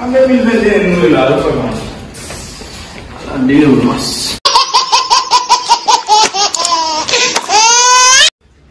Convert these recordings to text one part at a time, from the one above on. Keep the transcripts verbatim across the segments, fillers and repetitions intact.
An de mil venteyen nou ye la, yo fè kòman? An de mil venteyen.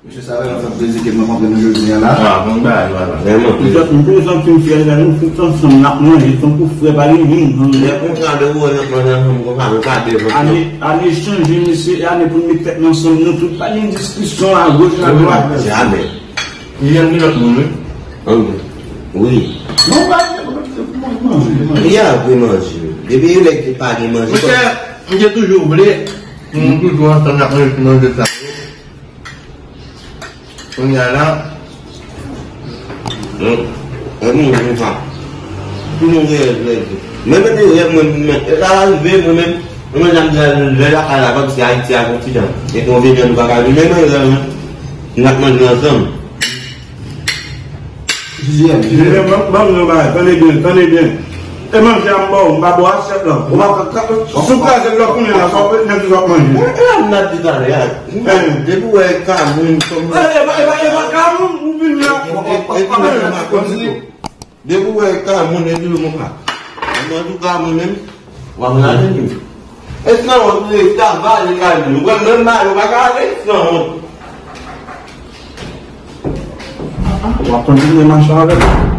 Mesye, sa vrèman fè m plezi ke m rankontre nou jodi a la. Ah, bon bagay, voilà. Vrèman. M te, m te santi m fyè lè nou fout ansanm, n ap manje tankou frè pa gen moun. Lè konsa, lè ou wè n ap manje ansanm konsa, nou pa devan. Ane, ane chanje, mesye, ane pou n met tèt nou ansanm, nou tout pa gen diskisyon a goch, a dwat. Jamè. Li janm gen lòt moun, wi. Ann. Wi. Non, pa, li ap vin manje. Depi yon nèg ki pa gen manje. Monchè, m te toujou vle pou nou toujou ansanm n ap manje ti manje sa yo. Kounye a la, non, e moun konsa. Tout moun reyèl, reyèl. Mwen mete rèv mwen, men, e sa rive, mwen menm, mwen menm, jan m di a, lè lakay la, kòmsi Ayiti a gon ti jan. E konvenyan nou pa ka vin, men mwen rèv mwen, n ap manje ansanm. Sizyèm, sizyèm, ban, ban m yon bagay, tande byen, tande byen. E manje a m ba w, m pa ba w asyèt lan. Ou pa ka, ka, si w kraze l lòt kounye a, sa w nèg ki w ap manje. E, e, m ap di talè a. Depi w wè ka moun kòm. E, e pa, e pa, e pa ka moun, ou vin la. E, e, e, e, e, e, Depi w wè ka moun e toujou konsa. Mwen antouka mwen menm, w ap lage m. E san wont, li ta vale kay moun. Ou wè menm mari w pa ka ale, san wont. W ap kontinye mache avè m.